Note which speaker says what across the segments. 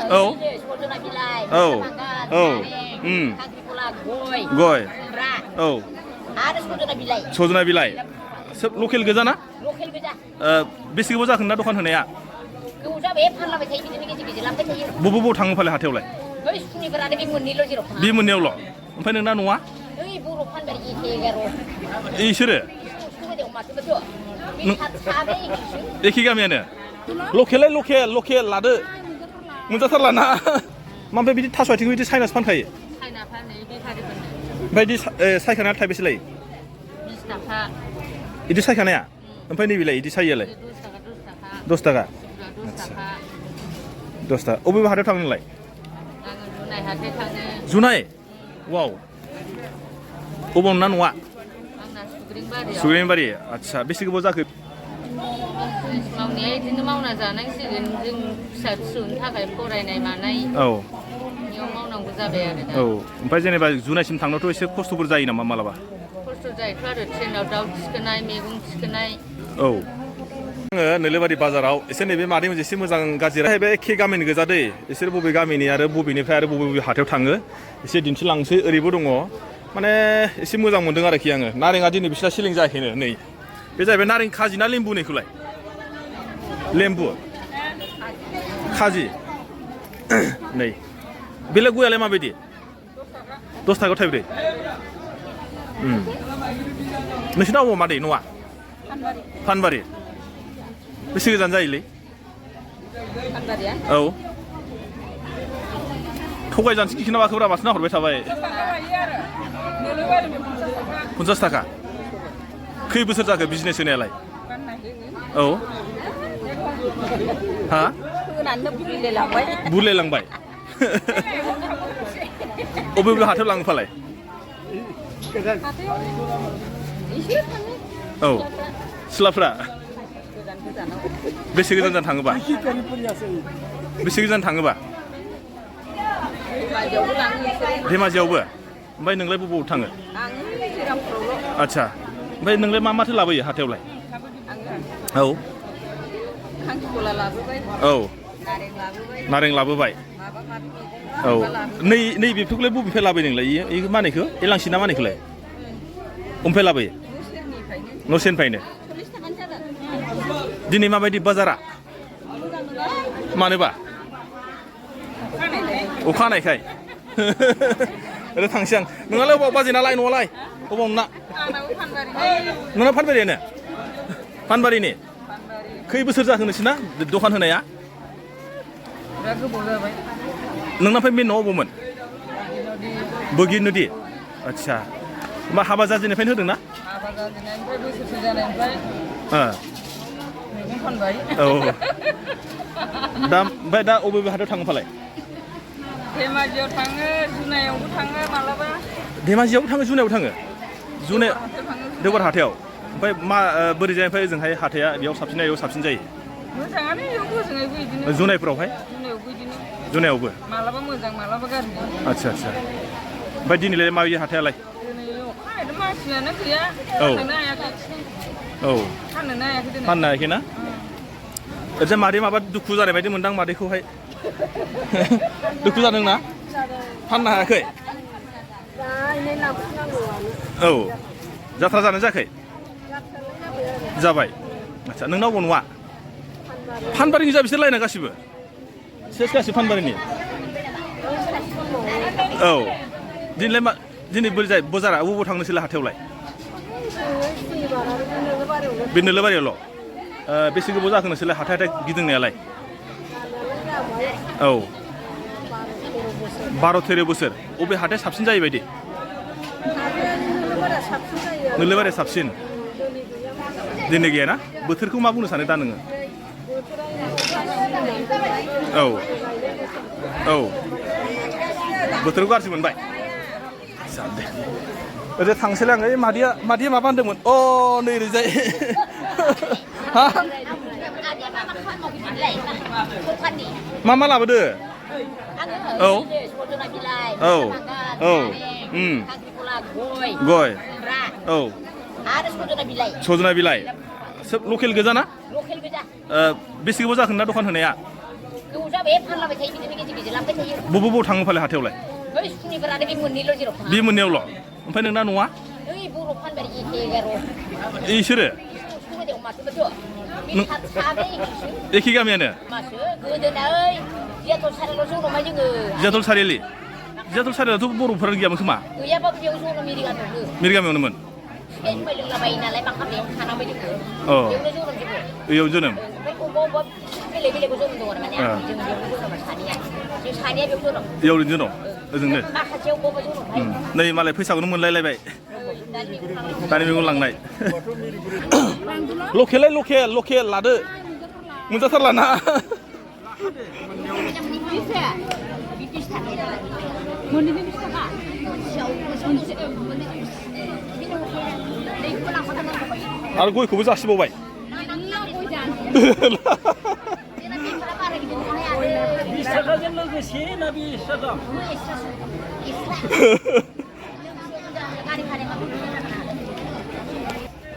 Speaker 1: औ
Speaker 2: सजना बिलाइ
Speaker 1: औ औ गय औ
Speaker 2: आरो
Speaker 1: सजना बिलाइ सोब लकेल गोजा ना
Speaker 2: लकेल गोजा
Speaker 1: बेसे गोबाव जाखोन ना दखान होनाया
Speaker 2: गोबाव जाबाय फानलाबाय थायो बिदिनो गेजेर गेजेर लांबाय थायो
Speaker 1: बबाव थाङो फालाय हाथायावलाय
Speaker 2: बै सुनिफोरानो बे मोननैल' जेराव थाङा
Speaker 1: बे मोननैयावल' ओमफ्राय नोंना न'आ
Speaker 2: ओइ बर' फानबाय
Speaker 1: इसोरो
Speaker 2: साब्रै
Speaker 1: एखे गामियानो लकेलै लकेल लादो मोनजाथारला ना ओमफ्राय बिदि थास' आथिंखौ बिदि साइनासो फानखायो
Speaker 2: साइना फानो बेफारिफोरनो
Speaker 1: ओमफ्राय बिदि सायखानाया थाइबेसे लायो
Speaker 2: 20 थाखा
Speaker 1: बिदि सायखानाया ओमफ्राय नैबेलाय बिदि सायोलाय 10 थाखा 10 थाखा अबे हाथायाव थाङो नोंलाय
Speaker 2: आङो जुनाय हाथाय थाङो
Speaker 1: जुनाय वाव अबाव ना न'आ
Speaker 2: आंना
Speaker 1: सुग्रेंबारि आदसा बेसे गोबाव जाखो
Speaker 2: मावनाया बिदिनो मावना जानांसिगोन जों फिसा फिसौनि थाखाय फरायनाय मानाय
Speaker 1: औ
Speaker 2: बेयाव मावनांगौ जाबाय आरो दा
Speaker 1: औ ओमफ्राय जेनेबा जुनायसिम थांनायावथ' एसे खस्थ'फोर जायो नामा मालाबा
Speaker 2: खस्थ' जायोथ' आरो ट्रेनाव दाउ थिखोनाय मैगं थिखोनाय
Speaker 1: औ आङो नोलोबारि बाजाराव एसे नैबे मादै मोनसे एसे मोजां गाज्रि जाहैबाय एखे गामिनि गोजा दै बिसोर बबे गामिनि आरो बबेनिफ्राय आरो बबे हाथायाव थाङो एसे दिन्थिलांसै ओरैबो दङ माने एसे मोजां मोनदों आरोखि आङो नारेंआ दिनै बिसिना सिलिं जायाखैनो नै बे जाहैबाय नारें खाजि ना लेम्बु नैखौलाय लेम्बु खाजि नै बेलाय गयालाय माबायदि 10 थाखायाव थाइब्रै नोंसिना अबाव मादै न'आ फानबारि बेसे गोजान जायोलै औ थगायजानोसै खिखोना माखोब्रा माथो नाहरबाय थाबाय 50 थाखा खै बोसोर जाखो बिजनेस होनायालाय औ हा बुरलायलांबाय अबे हाथायाव लाङो फालाय औ सिथ्लाफ्रा बेसे गोजान थाङोबा बेसे गोजान थाङोबा धेमाजियावबो ओमफ्राय नोंलाय बबाव थाङो आदसा ओमफ्राय नोंलाय मा माथो लाबोयो हाथायावलाय औ
Speaker 2: खांख्रिखला लाबोबाय
Speaker 1: औ
Speaker 2: नारें लाबोबाय
Speaker 1: औ नै बेफोरखौलाय बबेनिफ्राय लाबोयो नोंलाय मा होनोखौ एलांसि ना मा होनोखौलाय अमफ्राय लाबोयो न' सेरनिफ्रायनो दिनै माबायदि बाजारा मानोबा अखा हानायखाय ओरै थांसै आं नोंनालाय अबाव बाजै नालाय न'आलाय अबाव नोंना नोंना फानबारियानो फानबारिनि खै बोसोर जाखो नोंसोरना दखान होनाया
Speaker 2: गोबाव जाबाय
Speaker 1: नोंना ओमफ्राय बे न'आव अबावमोन बोगिर नदि आदसा मा हाबा जाजेननिफ्रायनो होदों ना
Speaker 2: हाबा जाजेननायनिफ्राय बोसोरसे जानायनिफ्राय मैगं फानबाय
Speaker 1: औ दा ओमफ्राय दा अबे हाथायाव थाङो फालाय
Speaker 2: धेमाजियाव थाङो जुनायावबो थाङो मालाबा
Speaker 1: धेमाजियावबो थाङो जुनायावबो थाङो जुनाय देवबार हाथायाव ओमफ्राय मा बोरै जायो ओमफ्राय ओजोंहाय हाथाया बेयाव साबसिन ना बेयाव साबसिन जायो
Speaker 2: मोजाङानो बेयावबो ओजोंहायबो बिदिनो
Speaker 1: जुनायफोरावहाय
Speaker 2: जुनायावबो बिदिनो
Speaker 1: जुनायावबो
Speaker 2: मालाबा मोजां मालाबा गाज्रि
Speaker 1: आदसा ओमफ्राय दिनैलाय माबायदि हाथायालाय
Speaker 2: दिनै अखा हादों मानसियानो गैया फाननोनो हायाखै
Speaker 1: औ
Speaker 2: फाननोनो हायाखै दिनै
Speaker 1: फाननो हायाखै ना ओरैजा मादै माबा दुखु जानाय बायदि मोनदां मादैखौहाय दुखु जादों ना फाननो हायाखै औ जाथ्रा जानाय जायाखै जाबाय आदसा नोंनाव अबाव न'आ फानबारिनि जा बिसोर लायना गासिबो सेस गासिबो फानबारिनि औ दिनैलाय मा दिनै बोरै जायो बाजारा अबाव थांनोसैलाय हाथायावलाय बे नोलोबारियावल' बेसे गोबाव जाखो नोंसोरलाय हाथाय गिदिंनायालाय औ 12-13 बोसोर अबे हाथाया साबसिन जायो बायदि नोलोबारिया साबसिन दिनै गैयाना बोथोरखौ मा बुंनो सानो दा नोङो औ औ बोथोरखौ गाज्रि मोनबाय दे ओरै थांसैलाय आं ओइ मादैया माबा होनदोंमोन अ नै ओरैजाय हा मा लाबोदो औ औ औ गय औ सजना बिलाइ सोब लकेल गोजा ना बेसे गोबाव जाखोन ना दखान होनाया
Speaker 2: गोबाव जाबाय फानलाबाय थायो बिदिनो गेजेर गेजेर लांबाय थायो
Speaker 1: बबाव थाङो फालाय हाथायावलाय
Speaker 2: बै सुनिफोरानो बे मोननैल' जेराव थाङा
Speaker 1: बे मोननायावल' ओमफ्राय नोंना न'आ
Speaker 2: ओइ बर' फानबाय 11
Speaker 1: इसोरो
Speaker 2: सुनियाव माथोबोथ' बे साब्रै
Speaker 1: एखे गामियानो
Speaker 2: मासो गोदोना ओइ जियाथल सारियाल' ज'नोमा जोङो
Speaker 1: जियाथल सारिआलि जियाथल सारिआलियावथ' बर'फोर गैयामोन खोमा
Speaker 2: गैयाबाबो बेयाव ज'नो मिरिगामियावनो
Speaker 1: मिरगामियावनोमोन
Speaker 2: फिथाइ जुमाय लोंलाबायो नालाय मा खालामनायाव थानांबाय जोङो
Speaker 1: औ
Speaker 2: बेयावनो ज'नोम जोङो
Speaker 1: बेयाव जोनोम
Speaker 2: ओमफ्राय अबेबा बेलेग बेलेगाव जोनोम दं आरो माने जों बेयावनो जोनोम सानैया जों सानैया बेयाव जोनोम
Speaker 1: बेयाव जोनोम ओजोंनो
Speaker 2: माखासेयाव बबेबा जोनोम
Speaker 1: नै मालाय फैसाखौनो मोनलायलायबाय दानि मैगं लांनाय लकेल लादो मोनजाथारला ना आरो गयखौबो जासिबावबाय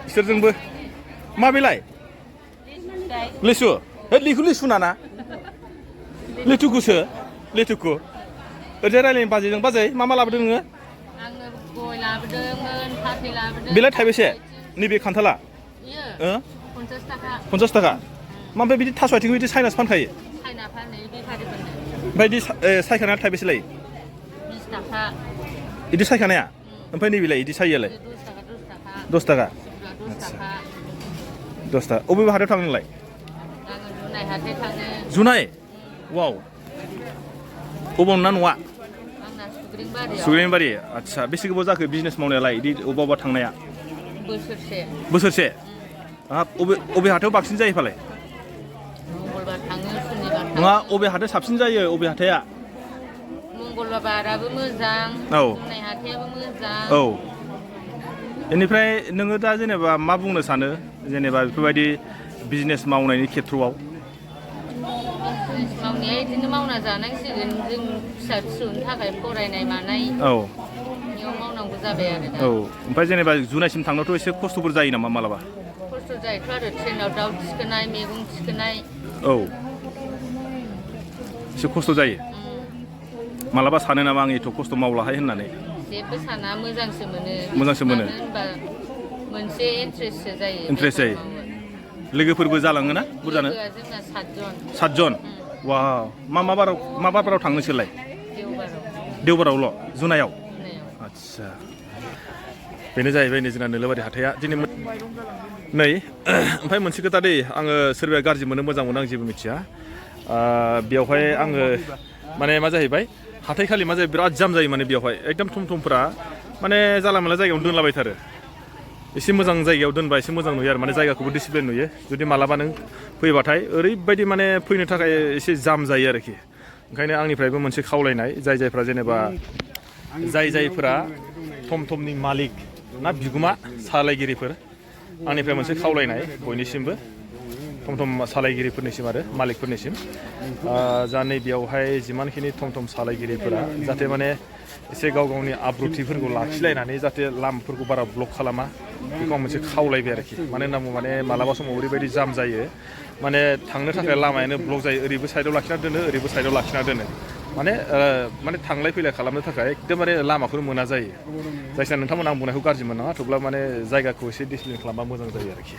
Speaker 1: इसोरजोंबो माबेलाय लिसु लिसु नाना लिथुखौसो लिथुखौ ओरैजाय रायलायनो बाजैजों बाजै मा लाबोदों नोङो
Speaker 2: आङो गय लाबोदोंमोन फाथै लाबोदों
Speaker 1: बेलाय थाइबेसे नैबे खान्थाला
Speaker 2: इयो 50 थाखा
Speaker 1: 50 थाखा मा ओमफ्राय बिदि थास' आथिंखौ बिदि साइनासो फानखायो
Speaker 2: साइना फानो बेफारिफोरनो
Speaker 1: ओमफ्राय बिदि सायखानाया थाइबेसे लायो
Speaker 2: 20 थाखा
Speaker 1: बिदि सायखानाया ओमफ्राय नैबेलाय बिदि सायोलाय 10 थाखा 10 थाखा अबे हाथायाव थाङो नोंलाय
Speaker 2: आङो जुनाय हाथाय थाङो
Speaker 1: जुनाय वाव अबाव ना न'आ
Speaker 2: आंना सुग्रिंबारियाव
Speaker 1: सुग्रिबारि आदसा बेसे गोबाव जाखो बिजनेस मावनायालाय बिदि अबा थांनाया बोसोरसे अबे हाथायाव बांसिन जायो फालाय
Speaker 2: मंगलबार थाङो सुनिबार थाङो
Speaker 1: नङा अबे हाथायाव साबसिन जायो अबे हाथाया
Speaker 2: मंगलबाराबो मोजां
Speaker 1: औ
Speaker 2: जुनाय हाथायाबो मोजां
Speaker 1: औ बेनिफ्राय नोङो दा जेनेबा मा बुंनो सानो जेनेबा बेफोरबायदि बिजनेस मावनायनि खेथ्रआव
Speaker 2: मावनाया बिदिनो मावना जानांसिगोन जों फिसा फिसौनि थाखाय फरायनाय मानाय
Speaker 1: औ
Speaker 2: बेयाव मावनांगौ जाबाय आरो दा
Speaker 1: औ ओमफ्राय जेनेबा जुनायसिम थांनायावथ' एसे खस्थ'फोर जायो नामा मालाबा
Speaker 2: खस्थ' जायोथ' आरो ट्रेनाव दाउ थिखोनाय मैगं थिखोनाय
Speaker 1: औ एसे खस्थ' जायो मालाबा सानो नामा आं एथ' खस्थ' मावलाहाय होननानै
Speaker 2: जेबो साना मोजांसो मोनो
Speaker 1: मोनो
Speaker 2: मानो होनबा मोनसे इन्ट्रेस्टसो जायो
Speaker 1: इन्ट्रेस्ट जायो लोगोफोरबो जालाङोना बुरजानो
Speaker 2: लोगोआ जोंना 7
Speaker 1: जन वाव मा बाराव थाङो नोंसोरलाय देवबारावल' जुनायाव आदसा बेनो जाहैबाय नै जोंना नोलोबारि हाथाया दिनै नै ओमफ्राय मोनसे खोथा दै आङो सोरबाया गाज्रि मोनो मोजां मोनो आं जेबो मिथिया बेवहाय आङो माने मा जाहैबाय हाथाइखालि मा जायो बिराद जाम जायो माने बेवहाय एकदम थमथमफोरा माने जाला माला जायगायावनो दोनलाबायथारो एसे मोजां जायगायाव दोनबा एसे मोजां नुयो आरो माने जायगाखौबो डिसिप्लिन नुयो जुदि मालाबा नों फैबाथाय ओरैबायदि माने फैनो थाखाय एसे जाम जायो आरोखि ओंखायनो आंनिफ्रायबो मोनसे खावलायनाय जायफ्रा जेनेबा जायफोरा थमथमनि मालिक ना बिगुमा सालायगिरिफोर आंनिफ्राय मोनसे खावलायनाय बयनिसिमबो थमथम सालायगिरिफोरनिसिम आरो मालिकफोरनिसिम जा नैबेयावहाय जिमानखिनि थमथम सालायगिरिफोरा जाहाथे माने एसे गाव गावनि आब्रुथिफोरखौ लाखिलायनानै जाहाथे लामाफोरखौ बारा ब्लक खालामा बेखौ आं मोनसे खावलायबाय आरोखि मानो होनना बुङोबा माने मालाबा समाव ओरैबायदि जाम जायो माने थांनो थाखाय लामायानो ब्लक जायो ओरैबो साइडआव लाखिना दोनो ओरैबो साइडआव लाखिना दोनो माने थांलाय फैलाय खालामनो थाखाय एकदमबारे लामाखौनो मोना जायो जायखिजाया नोंथांमोना आं बुंनायखौ गाज्रि मोननाङा थेवब्ला माने जायगाखौ एसे डिसिप्लिन खालामबा मोजां जायो आरोखि